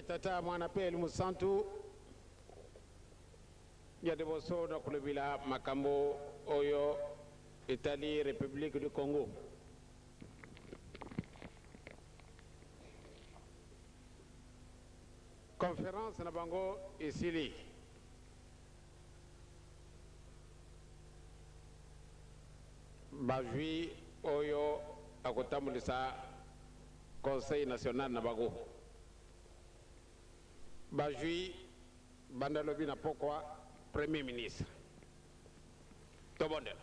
Tata, Mwana mpe Elimo Santu, ya liboso na kolobela makambo oyo etali Republique du Congo. Conference na bango esili. Bazwi oyo akotambulisa Conseil national na bango. Bazwi banda lobi na pokwa Premier ministre. Tobondela.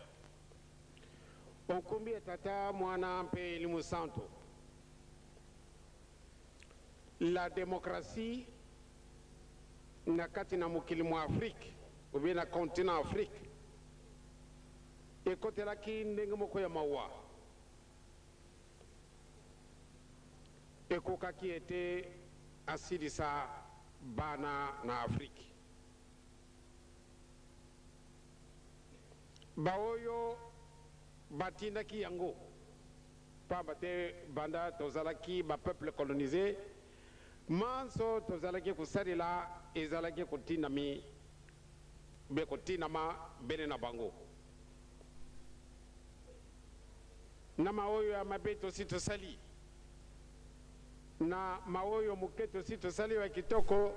Onkumbi ya Tata, Mwana mpe Elimo Santu. La democratie na kati na mokili mwa Afrique ou bien na continent Afrique ekotelaki ndenge moko ya mawa. Ekokaki ete asilisa bana na Afrique. Baoyo batindaki yango, pamba te banda tozalaki ba peuple colonise, manso tozalaki kosalela ezalaki kotindami be kotindama bene na bango. Na maoyo ya mabe tosi tosali, na maoyo moke tosi tosali ya kitoko,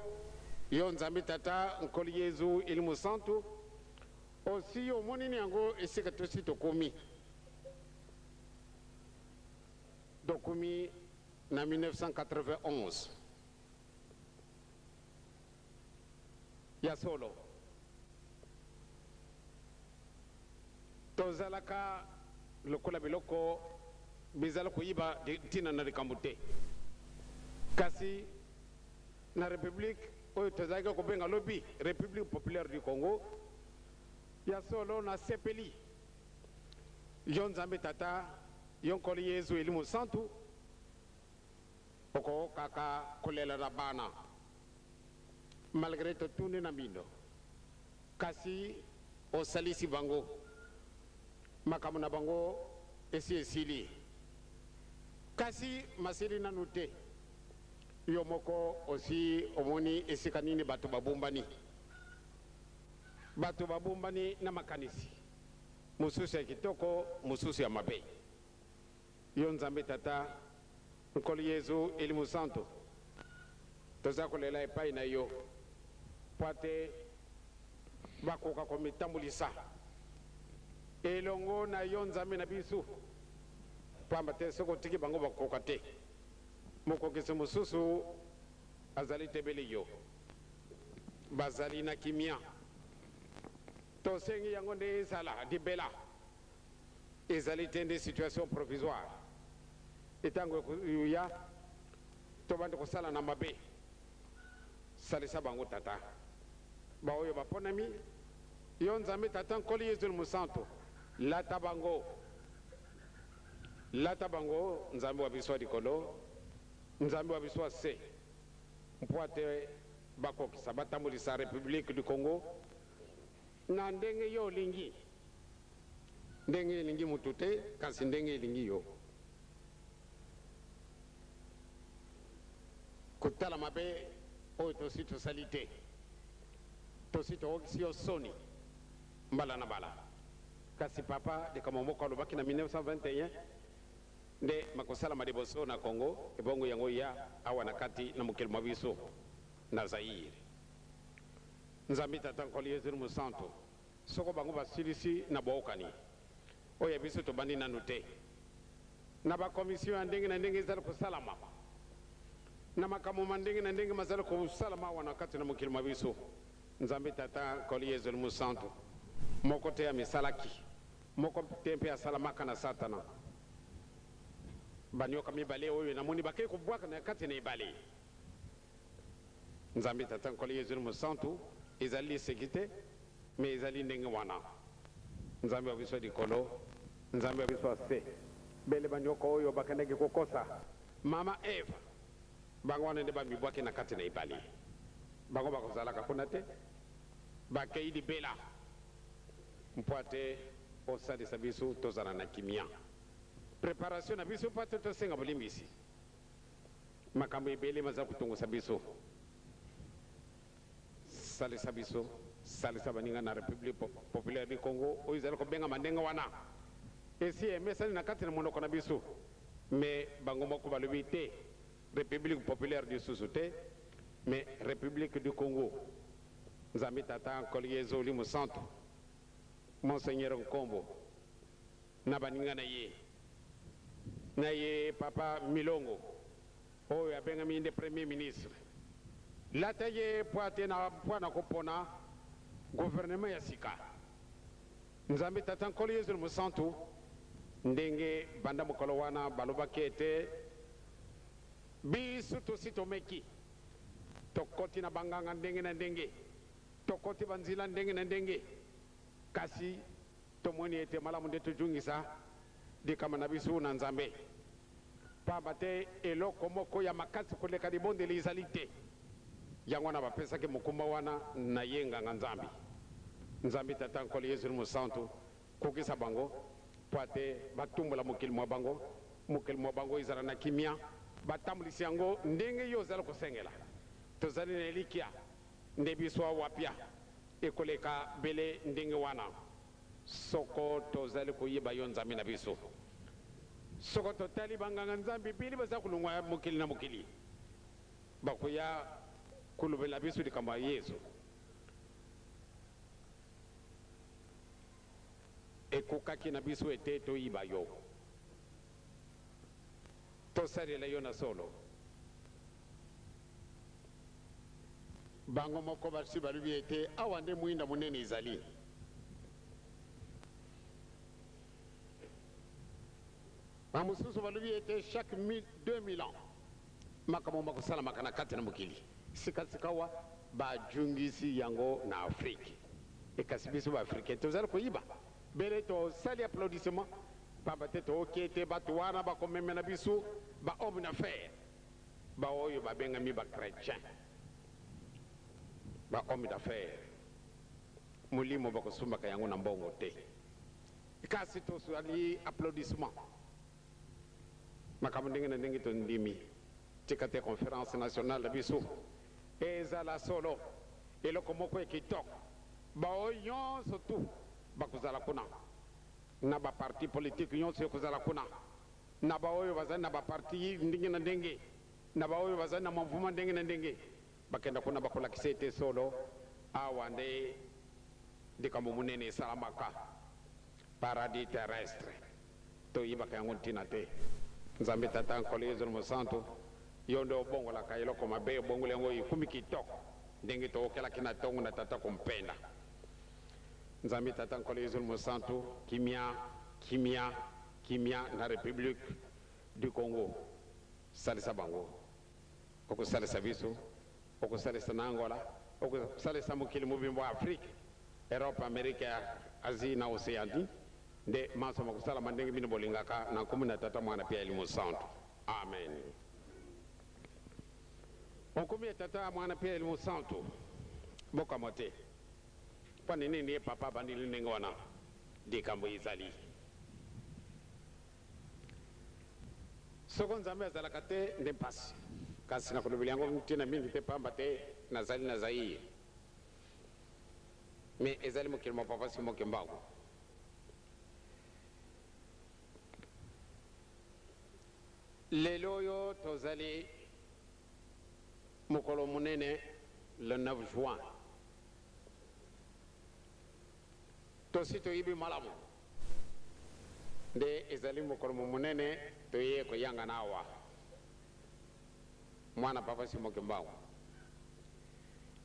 yo Nzambe Tata, Nkolo Yezu, Elimo Santu, osi omonini yango esika tosi tokomi. Tokomi na 1991. Ya solo, tozalaka lokola biloko bizali koyiba ntina na likambo te. Kasi na Republique oyo tozalaki kobenga lobi Republique populaire du Congo, ya solo nasepeli yo Nzambe Tata, yo Nkolo Yezu Elimo Santu, Okokaka kolela na bana malgre totuni na mbindo kasi osalisi bango makambo na bango esi esili kasi masili nanu te yo moko osi omoni esika nini bato babombani bato babombani na makanisi mosusu ya kitoko mosusu ya mabe. Yo Nzambe Tata, Nkolo Yezu, Elimo Santu, toza kolela epai na yo mpo ate bakoka komitambulisa elongo na yo Nzambe na bisu, pamba te soki otiki bango bakokoka te. Mokokisi mosusu azali te bele yo. Bazali na kimia. Tosengi yango nde ezala libela. Ezali te nde situation provisoire. Etango ekoya, tobandi kosala na mabe. Salisa bango, Tata. Baoyo baponami, Yo Nzambe Tata, Nkolo Yezu Mosantu, lata bango. Lata bango, Nzambe wa biso wa likolo, Nzambe wa biso wa se, mpo ate bakokisa, batambolisa Republique du Congo na ndenge Yo olingi. Ndenge elingi mutu te, kasi ndenge elingi yo. Kotala mabe oyo tosi tosali te. Tosi tookisi yo soni mbala na mbala. Kasi Papa, likambo moko alobaki na 1921 nde makosalama liboso na Congo, ebongo yango ya awa na kati na mokili mwa biso na Zaïre. Nzambe Tata Nkolo Yezu Mosantu. Soko bango basilisi na bookani, oyo ya biso tobandi nanu te. Na ba commission ya ndenge na ndenge ezali kosalama, na makambo ma ndenge na ndenge mazali kosalama awa na kati na mokili mwa biso, Nzambe Tata, Nkolo Yezu Mosantu, moko te amisalaki, moko te mpe asalamaka na Satana. Banyoka mibale oyo namoni bakei kobwaka na kati na ebale. Nzambe Tata Nkolo Yezu Mosantu, ezali liseki te, mais ezali ndenge wana. Nzambe wa biso ya likolo, Nzambe wa biso ya se, bele banyoka oyo bakendaki kokosa mama Eva, bango wana nde bamibwaki na kati na ebale. Bango bakozalaka kuna te, bakei libela. Mpo ate osalisa biso tozala na kimia. Preparation na biso mpo ate tosenga bolimbisi. Makambo ebele maza kotungusa biso. Salisa biso, salisa baninga na Republique Populaire du Congo oyo ezali kobengama ndenge wana. Esi emesani na kati na monoko na biso, mais bango moko balobi te Republique Populaire lisusu te, mais Republique du Congo. Nzambe Tata, Nkolo Yezu Molimo Santu, Monseigneur Nkombo na baninga na ye, na ye Papa Milongo oyo abengami nde Premier ministre, lata ye pwa te na pwa na kopona gouvernement ya sika. Nzambe Tata Nkolo Yezu Mosantu, ndenge banda mokolo wana balobaki ete biso tosi tomeki, tokoti na banganga ndenge na ndenge, tokoti banzila ndenge na ndenge, kasi tomoni ete malamu nde tozongisa likama na biso na Nzambe, pamba te eloko moko ya makasi koleka libondeli ezali te. Yango wana bapesaki mokumba wana na ye nganga Nzambe. Nzambe Tata Nkolo Yezu Mosantu, kokisa bango po ete batumbola mokili mwa bango, mokili mwa bango ezala na kimia, batambulisi yango ndenge yo ozali kosengela. Tozali na elikya nde biso awa pia ekoleka bele ndenge wana, soko tozali koyeba yo Nzambe na biso. Soko totali banganga Nzambe bele baza kolongwa mokili na mokili, bakoya kolobela biso likambo ya Yezu. Ekokaki na biso ete toyiba yo, tosalela yo na solo. Bango moko basi balobi ete awa nde mwinda monene ezali. Bamosusu balobi ete chaque 2000 ans makambo makosalamaka na kati na mokili. Sikasikawa bajungisi yango na Afrique. Ekasi biso ba Africain tozali koyiba bele, tosali applaudissement pamba te tooki ete bato wana bakomemela biso ba homme d'affaires, baoyo babengami ba chrétien, ba homme d'affaires. Molimo bakosumbaka yango na mbongo te, kasi tosali applaudissement, makambo ndenge na ndenge tondimi. Tika te conférence nationale na biso ezala solo eloko moko ya kitoko. Baoyo nyonso tu bakozala kuna, na baparti politike nyonso ekozala kuna, na baoyo bazali na baparti ndenge na ndenge, na baoyo bazali na mouvement ndenge na ndenge, bakenda kuna, bakolakisa ete solo awa nde likambo monene esalamaka, paradis terrestre. Toyibaka yango ntina te. Nzambe Tata Nkolo Yezu Mosantu, yo nde obongolaka eloko mabe, obongoli yango ekumi kitoko ndenge tookelaki na ntongo na Tata kompenda. Nzambe Tata Nkolo Yezu Mosantu, kimia, kimia, kimia na République du Congo. Salisa bango, okosalisa biso, okosalisa na Angola, okosalisa mokili mobimba wa Afrique, Europe, Amerika, Asie na Océanie, nde manso makosalama ndenge bino bolingaka, na nkombo na Tata, Mwana mpe Elimo Santu. Amen. Okomi ya Tata, Mwana mpe Elimo Santu. Bokamwa te mpo na nini ye papa abandeli ndenge wana. Likambo ezali soko Nzambe azalaka te nde mpasi, kasi nakolobela yango ntina mingi te, pamba te nazali na Zaire, me ezali mokili mwa Papa Simon Kimbangu. Lelo oyo tozali mokolo monene, le 9 juin. Tosi toyibi malamu nde ezali mokolo monene toye koyangana awa, mwana Papa Simon Kimbangu,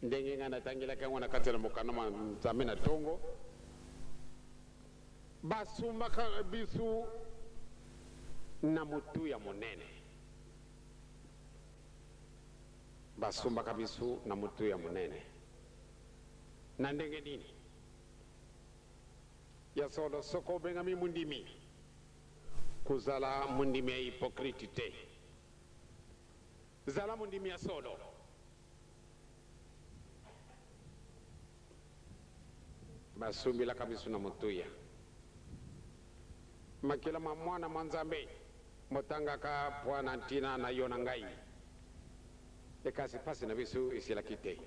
ndenge ngai natangelaki yango na kati na mokanda mwa Nzambe na ntongo. Basumbaka biso na motuya monene, basumbaka biso na motuya monene na ndenge nini? Ya solo, soko obengami mondimi, kozala mondimi ya hypocrite te, zala mondimi ya solo. Basumbelaka biso na motuya makila ma mwana mwa Nzambe motangaka mpo na ntina na yo na ngai, ekasi mpasi na biso esilaki te.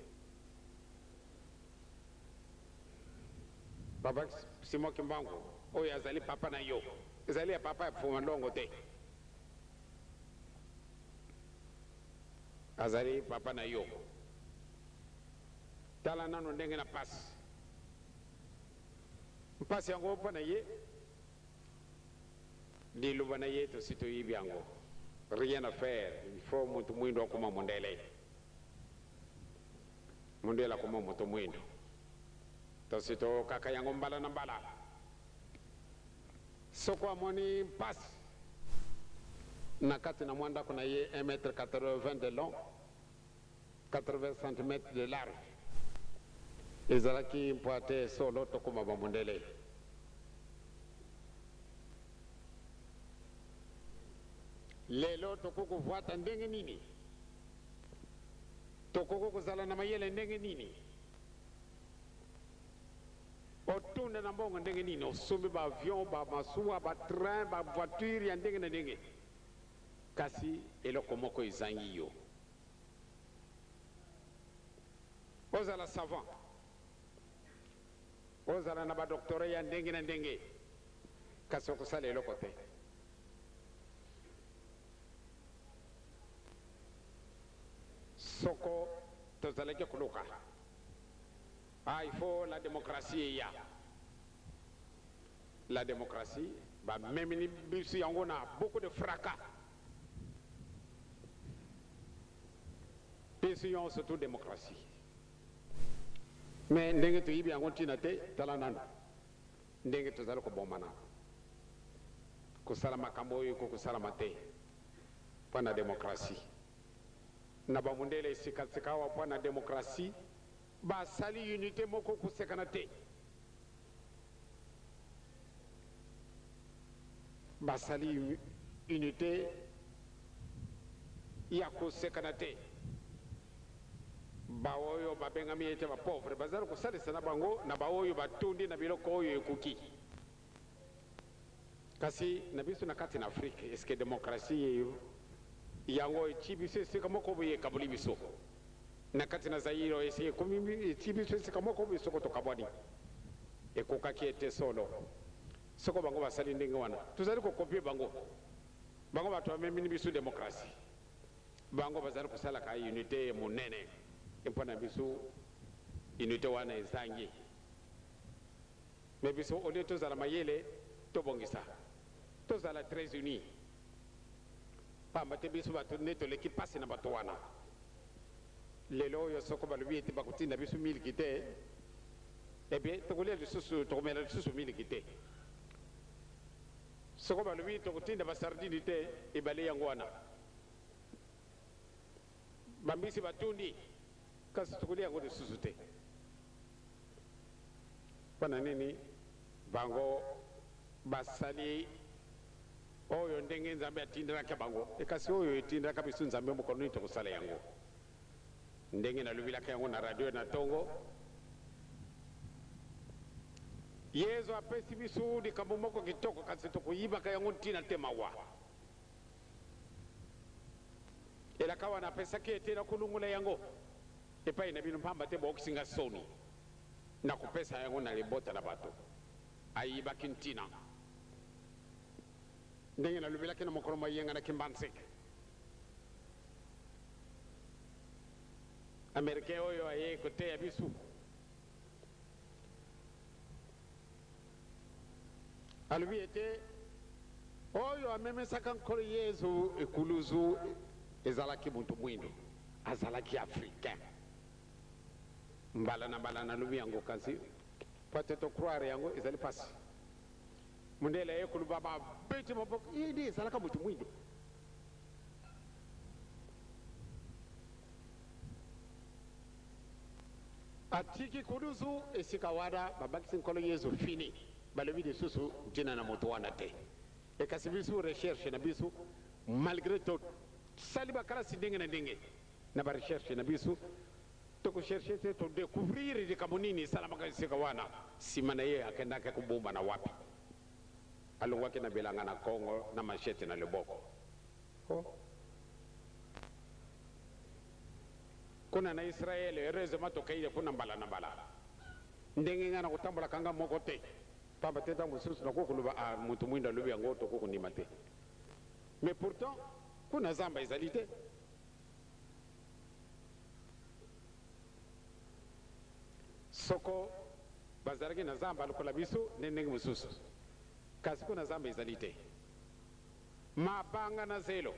Papa Simon Kimbangu oyo azali papa na yo, ezali ya papa ya Pfuma Ndongo te, azali papa na yo. Tala nano ndenge na pasi, mpasi yango mpo na ye, liloba na ye tosi toyibi yango, rien à faire, il faut moto mwindo akoma mondele, mondele akoma moto mwindo. Tosi toyokaka yango mbala na mbala. Soko amoni mpasi na kati na mwa ndako na ye 1 mètre 80 de long, 80 cm de large, ezalaki mpo ate solo tokoma bamondele. Lelo tokoki kovwata ndenge nini? Tokoki kozala na mayele ndenge nini? Otunda na mbongo ndenge nini? Osombi ba avion, ba masuwa, ba train, ba voiture ya ndenge na ndenge, kasi eloko moko ezangi yo. Ozala savant, ozala na ba doctorat ya ndenge na ndenge, kasi okosala eloko te. Soko tozalaki koluka, ah, il faut la démocratie eya. La démocratie bamemini biso yango na beaucoup de fracas. Biso nyonso tu démocratie, mais ndenge toyibi yango ntina te. Tala nano ndenge tozali kobomana, kosala makambo oyo ekokosalama te mpo na démocratie. Na bamundele esikasika awa mpo na démocratie basali unité moko kosekana te, basali unité ya kosekana te. Baoyo babengami ete bapauvre bazali kosalisa na bango na baoyo batundi na biloko oyo ekoki. Kasi na biso na kati na Afrique, est-ce démocratie yango eti biso esika moko boye, ekaboli biso? Na kati na Zaire, esi ekomi eti biso esika moko boye, soko tokabwani. Ekokaki ete solo soko bango basali ndenge wana, tozali kocopier bango. Bango bato bamemini biso démocratie, bango bazali kosalaka unité monene mpo na biso. Unité wana ezangi me biso. Au lieu tozala mayele, tobongisa, tozala très unis, pamba te biso bato nde toleki mpasi na bato wana. Lelo oyo soko balobi ete bakotinda biso miliki te, eh bien tokolia lisusu, tokomela lisusu miliki te. Soko balobi tokotinda basardini te, ebale yango wana bambisi batundi, kasi tokolia yango lisusu te. Mpo na nini? Bango basali oyo ndenge Nzambe atindelaka bango, ekasi oyo etindelaka biso Nzambe, mokolo nini tokosala yango? Ndenge nalobilaka yango na radio na ntongo, Yezu apesi biso likambo moko kitoko, kasi tokoyibaka yango ntina te. Mawa. Elaka wana apesaki ete nakolongola yango epai na bino, pamba te bookisi nga soni, na kopesa yango na libota na bato. Ayibaki ntina. Ndenge nalobelaki na mokolo mayenga na Kimbanseke, Américain oyo aye koteya biso alobi ete oyo amemesaka Nkolo Yezu ekuluzu ezalaki moto mwindo, azalaki Africain. Mbala na mbala nalobi yango, kasi po ete tocroire yango ezali mpasi. Mondele aye koloba, babeti maboko, ye nde ezalaka moto mwindo. Atiki kuluzu esika wana babakisi Nkolo Yezu, fini. Balobi lisusu ntina na moto wana te. Ekasi biso recherche na biso, malgré tosali bakalasi ndenge na ndenge na barecherche na biso, tokocherche te todécouvrir likambo nini esalamaka esika wana. Nsima na ye akendaki kobomba na wapi? Alongwaki na bilanga na Kongo na machette na loboko. Oh. Kuna na Israele, heureusement tokei kuna mbala na mbala. Ndenge ngai nakotambolaka nga moko te, pamba te ntango mosusu nakoki koloba, ah, moto mwindo alobi yango, tokoki kondima te. Mais pourtant kuna zamba ezali te. Soko bazalaki na zamba lokola biso nde ndenge mosusu, kasi kuna zamba ezali te. Mabanga na zelo,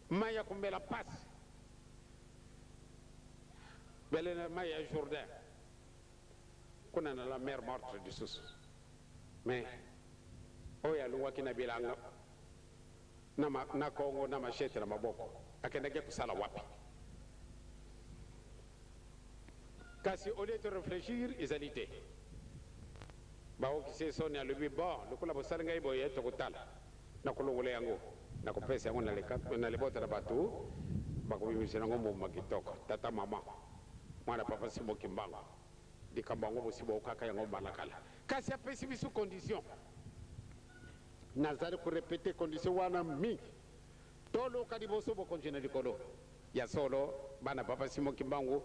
mai ya komela mpasi, bele na mai ya Jourdain, kuna na la mer Morte lisusu. Mais oyo alongwaki na bilanga na, ma, na Congo na machete na maboko, akendaki kosala wapi? Kasi au lieu to reflechir, ezali te. Baokisi ye soni, alobi, bon, lokola bosali ngai boye, tokotala. Nakolongola yango, nakopesa yango na libota na bato, bakobimisela yango mbuma kitoko. Tata, mama, mwana papa Simon Kimbangu, likambo yango bosi bookaka yango mbala kala. Kasi apesi biso condition. Nazali ko repeter condition wana mingi. Toluka liboso bokonzi na likolo. Ya solo, bana papa Simon Kimbangu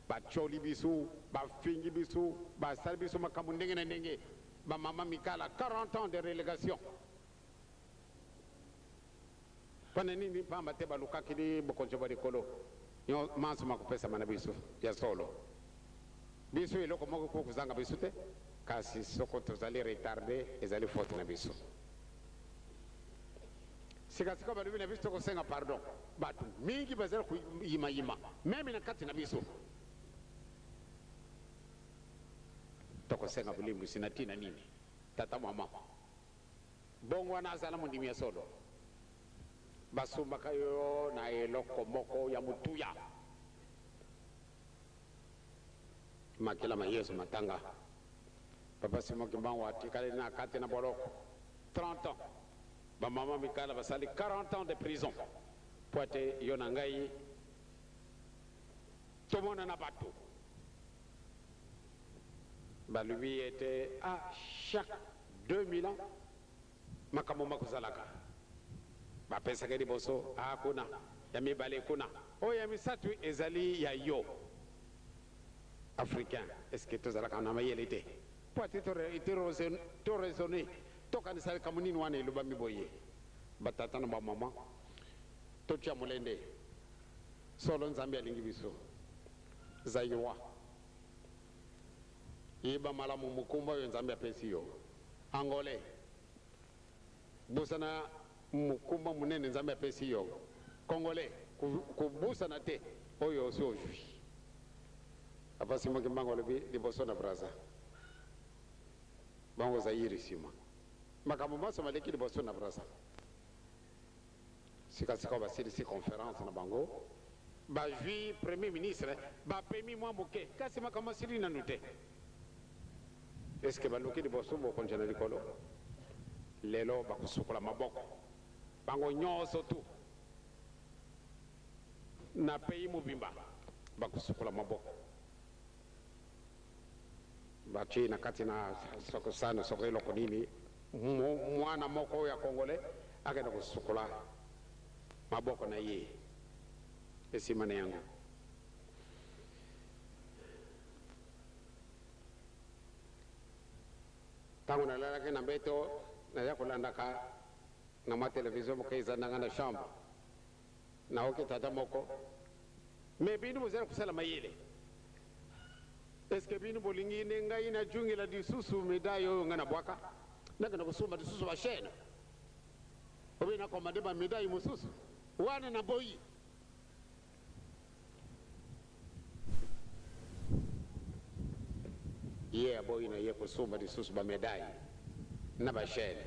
batioli biso, bafingi biso, basali biso makambo ndenge na ndenge. Ba mama Mikala, 40 ans de relegation. Pona nini? Pamba te balukaki bokonzi bwa likolo. Nyo manso makopesama na biso. Ya solo, biso eloko moko ekoki kozanga biso te, kasi soko tozali retarde, ezali faute na biso. Sikasikoyo balobi na biso tokosenga pardon. Bato mingi bazali koyimayima meme na kati na biso. Tokosenga bolimbisi na ntina nini? Tata, mama, bongo wana azala mondimi ya solo. Basumbaka yo na eloko moko ya motuya. Makila ma Yesu matanga. Papa Simon Kimbangu atikali na kati na boloko 30 ans. Ba mama Mikala basali 40 ans de prison po ete yo na ngai tomona na bato. Balobi ete a chaque 2000 ans makambo makozalaka. Bapesaka liboso a kuna, ya mibale kuna, oyo ya misato ezali ya yo. Africain, est-ce que tozalaka na mayele te? Po ete to raisonner, tokanisa likambo nini wana elobami boye. Ba tata na ba mama, totia molende. Solo Nzambe alingi biso. Zaïrois, yeba malamu mokumba oyo Nzambe apesi yo. Angolais, bosana mokumba monene Nzambe apesi yo. Congolais, kobosana te oyo osi ozwi. Papa Simon Kimbangu alobi liboso na Brazza, bango Zaïre nsima. Makambo manso maleki liboso na Brazza. Sikasika basilisi conference na bango, bazwi premier ministre, bapemi mwa moke, kasi makambo asili nanu te. Est-ce que baluki liboso bokonzi na likolo? Lelo bakosukola maboko bango nyonso tu na pays mobimba, bakosukola maboko, batie na kati na soko sani, soko eloko nini, mwana moko oyo ya congolais akenda kosukola maboko na ye esima na yango. Ntango nalalaki na mbeto, naya kolandaka na mwa televizio moko eza nanga na chambre, naoki tata moko: me bino bozali kosala mayele, eske bino bolingi nde ngai najungela lisusu medaille oyo ngai nabwaka, nakenda kosomba lisusu bachaîne obe nakomande bamedaille mosusu wana? Naboyi. Ye aboyi na ye kosomba lisusu bamedaille na bachaîne.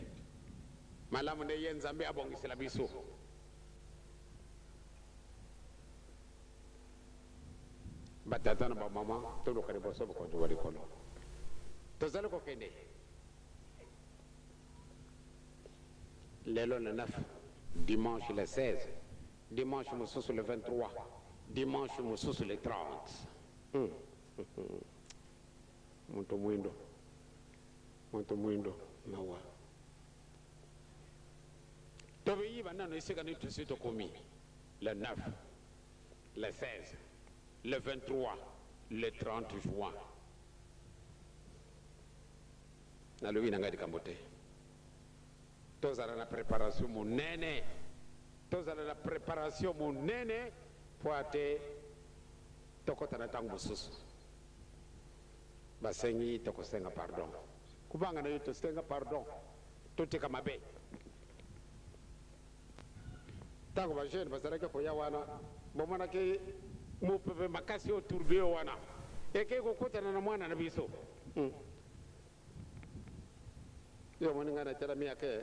Malamu nde ye Nzambe abongisela biso. Batata na bamama, toluka liboso bokonzi bwa likolo. Tozali kokende lelo le 9, dimanche le 16, dimanche mosusu le 23, dimanche mosusu le 30. Moto mwindo, moto mwindo, mawa. Tobeyiba nano esika nini tosi tokomi. Le 9, le 16, le 23, le 30 juin. Nalobi na ngai likambo te. Tozala na preparation monene, tozala na preparation monene mpo ate tokɔta na ntango mosusu. Basengi tokosenga pardon. Kubanga na yo tosenga pardon, totika mabe. Ntango bajeune bazalaki koya wana, bomonaki mopepe makasi oyo tourbillon wana ekei kokutana na mwana na biso. Yo omoni ngai natelami ake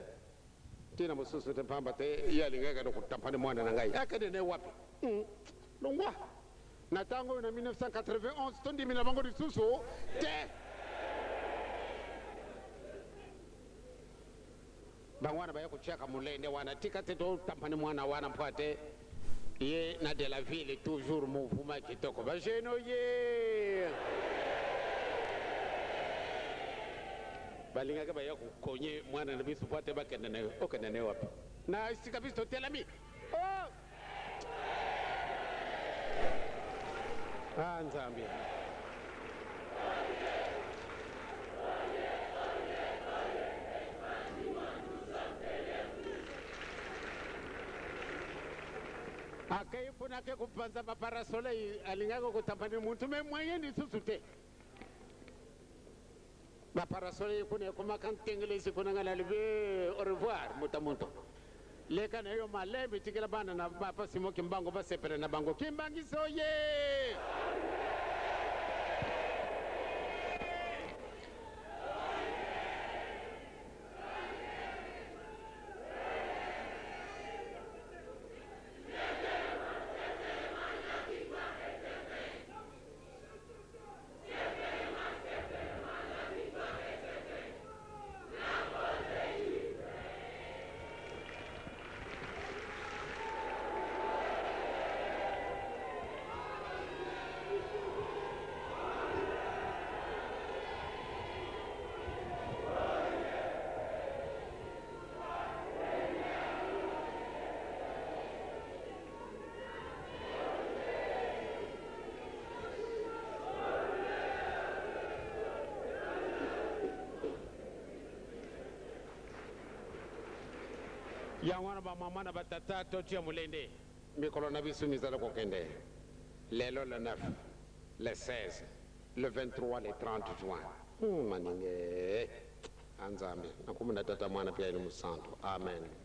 ntina mosusu te, mpamba te ye alingaki kende kotampane mwana na ngai. Akende na ye wapi? Longwa na ntango oyo na 1991, tondimi na bango lisusu te. Bango wana baya kotiaka molende wana, tika te totampane mwana wana mpo ate ye na de la ville toujours mouvement kitoko. Bajeune oye balingaki baya kokonye mwana na biso mpo ate bakende na yo. Okende na yo wapi na esika biso totelami? Oh! Ah, Nzambe! Akei kuna ake kopanza baparasoleil, alingaki kotampani muntu me moyen lisusu te. Baparasoleil kuna ekomaka ntengelesi kuna. Ngai nalobi au revoir, moto moto leka na yo malembe, tikela bana na papa Simo Kimbangu basepela na bango. Kimbangiso ye! Yango wana, bamama na batata, totia molende. Mikolo na biso mizala kokende. Lelo le 9, le 16, le 23, le 30 juin. Maninge a Nzambe nakumuna Tata, Mwana mpe Elimo Santo. Amen.